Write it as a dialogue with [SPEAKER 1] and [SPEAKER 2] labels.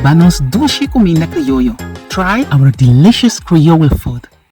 [SPEAKER 1] Proba nos dushi cuminda crioyo. Try our delicious Creole food.